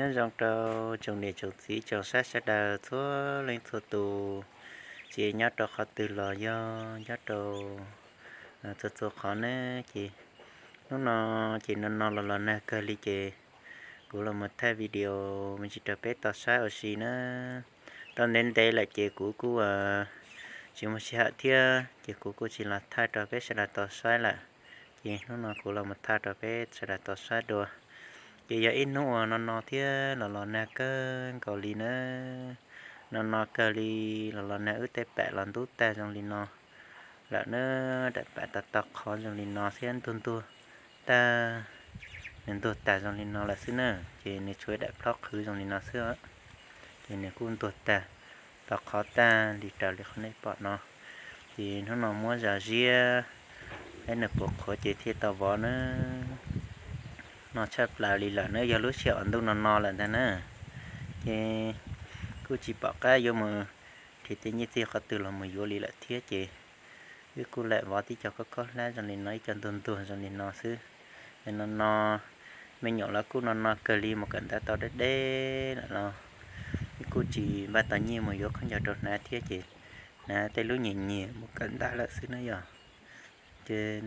Nyob zoo rau tsoom niam tsoom txiv tsoom saib sawv daws txhua leej txhua tus, ces nyob rau qhov twg los yog nyob rau txhua txhua qhov ne, ces hnub no ces no no los los nag kawg li ces kuv los mus thaij video me ntsis rau peb tau saib ua si na. Tau ntev ntev lawm ces kuv kuj tsis muaj sij hawm thiab ces kuv kuj tsis los thaij rau peb sawv daws tau saib lawm. Ces hnub no kuv los mus thaij rau peb sawv daws tau saib dua. Ces yog ib hnub uas no no thiab los los nag kawg nkaus li na. No no kawg li los los nag wb tej pam los ntub tag zoo li no lawm na. Daim pam tau tau qhov zoo li no thiab ntuag ntuag tag, nws ntuag tag zoo li no lawm xwb na. Ces nws tshuav daim plhob qhwv zoo li no xwb, ces nws kuj ntuag tag, tau qhov tag li raws li qhov nej pom no. Ces hnub no muab zam ziab, ib nws puas qhuav ces thiaj tau vov na. No tshaj plaws li lawm na, yog lub sij hawm uas ntuj no no lawm ntag na. Ces kuj tsis pom qab yuav mus nrhiav tej nyiaj txiag qhov twg los mus yuav li lawm thiab ces wb kuj lam vov tib co khob khob hlab zoo li no, ib co ntuag ntuag zoo li no xwb. Es no no, me nyuam los kuj no no kawg li, mus kawm ntawv tau deb deb lawm los wb kuj tsis npaj tau nyiaj mus yuav khaub ncaws rau hnav thiab ces hnav tej lub nyiam nyiam mus kawm ntawv lawm xwb na yog. Ces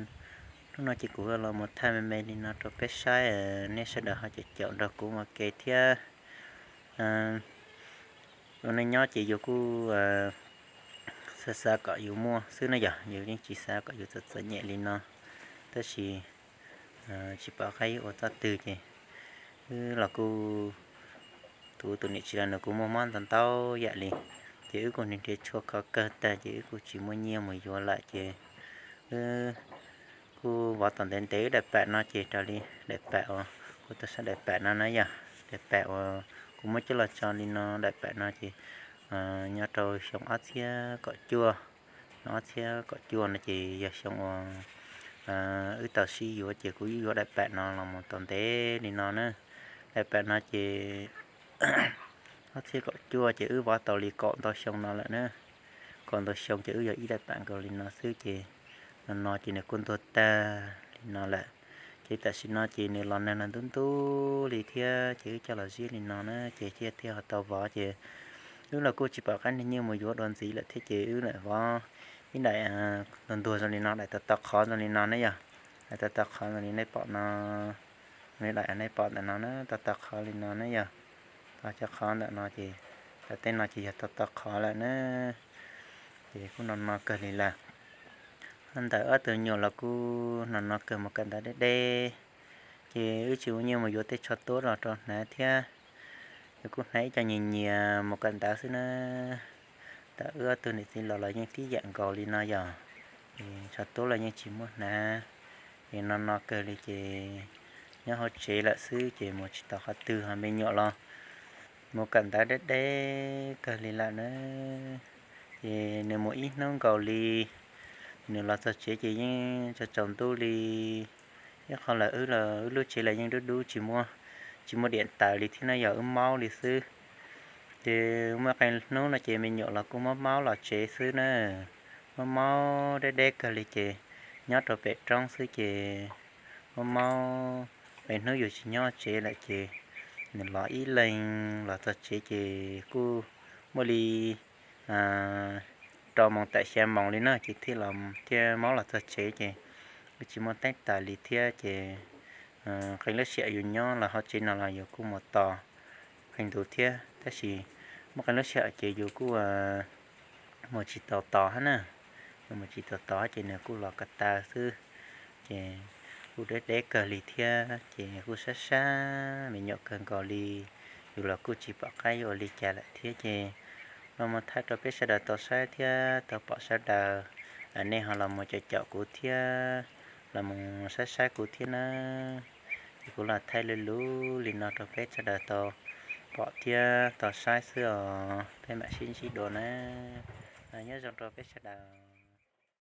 hnub no ces kuv los mus thaij me me li no rau peb saib, nej sawv daws ho caum caum nrog kuv mus ke thiab. Ua neej nyob ces yus kuj xav xav kom yus muaj xwb na yog, yus yeej tsis xav kom yus txom txom nyem li no. Tab sis tsis pom qab yuav ua txoj twg ces wb los kuj, tus tus niam txiv los nws kuj muaj mob ntau ntau yam li, ces wb kuj nrhiav tshuaj kho kawg tag ces wb kuj tsis muaj nyiaj mus yuav lawm ces wb kuj vov tom ntev ntev wb daim pam no ces raws li daim pam uas kuv tau saib daim pam no na yog, daim pam uas kuv muab coj los tso li no, daim pam no ces nyob rau xyoo ob txhiab kaum cuaj, ob txhiab kaum cuaj no ces yog xyoo uas wb tau sib yuav ces kuv yuav daim pam no los mus tau ntev li no na. Daim pam no ces ob txhiab kaum cuaj ces wb vov tau li kaum ntau xyoo no lawm na. Kaum ntau xyoo ces wb yog ib daim pam nkaus li no xwb ces no no ces nws kuj ntuag tag li no lawm. Ces tam sim no ces nws los nag los ntub ntub li thiab ces wb coj los ziab li no na ces thiaj thiaj ho tau vov ces wb los kuj tsis pom qab nyiaj mus yuav dua ntxiv lawm thiab ces wb lam vov ib daim ntuag ntuag zoo li no, daim tau tau qhov zoo li no ne yog, daim tau tau qhov zoo li nej pom no, li daim nej pom ntawm no na, tau tau qhov li no ne yog, tau cov qhov ntawm no ces, tau tej no ces yog tau tau qhov lawm na. Ces kuj no no kawg li lawm. Ntawm ob tug nyuam los kuj no no kawg, mus kawm ntawv deb deb, ces wb tsis muaj nyiaj mus yuav tej tsho tuab los rau hnav thiab. Ces kuj hnav ib co nyias nyias mus kawm ntawv xwb na. Ntawm wb ob tug niam txiv los los yeej tib yam nkaus li no yog, tsho tuab los yeej tsis muaj hnav. Ces no no kawg li ces nyob hauv tsev lawm xwb ces mus tsis tau qhov twg, ho me nyuam los mus kawm ntawv deb deb kawg li lawm na. Ces nws mus ib hnub nkaus li, nws los txog tsev ces yeej tsaus tsaus ntuj li. Ib qho lawm wb los wb lub tsev los yeej dub dub tsis muaj, tsis muaj diam taws li thiab na, yog wb maub li xwb. Ces muaj qee hnub no ces me nyuam los kuj maub maub los tsev xwb na, maub maub deb deb kawg li ces nyob rau pem roob xwb ces maub maub, qee hnub yus tsis nyob tsev lawm ces nws los ib leeg los txog tsev ces kuj muaj li rau moos tawm xya moos li na ces thiaj los thiaj maub los txog tsev ces kuj tsis muaj teeb taws li thiab ces qee lub sij hawm yus nyob los hauv tsev no los yus kuj mus tos qee ntu thiab, tab sis muaj qee lub sij hawm ces yus kuj mus tsis tau tos hab na, yus mus tsis tau tos hab ces nws kuj los ko taw xwb. Ces kuj deb deb kawg li thiab ces kuj sab sab me nyuam kawg nkaus li, yus los kuj tsis pom qab yuav ua li cas lawm thiab ces los mus thaij rau peb sawv daws tau saib thiab tau pom sawv daws, nej ho los mus caum caum kuv thiab los mus saib saib kuv thiab na. Ces kuv los thaij luv luv li no rau peb sawv daws tau pom thiab tau saib xwb os, peb mam sib ntsib dua na. Nyob zoo rau peb sawv daws.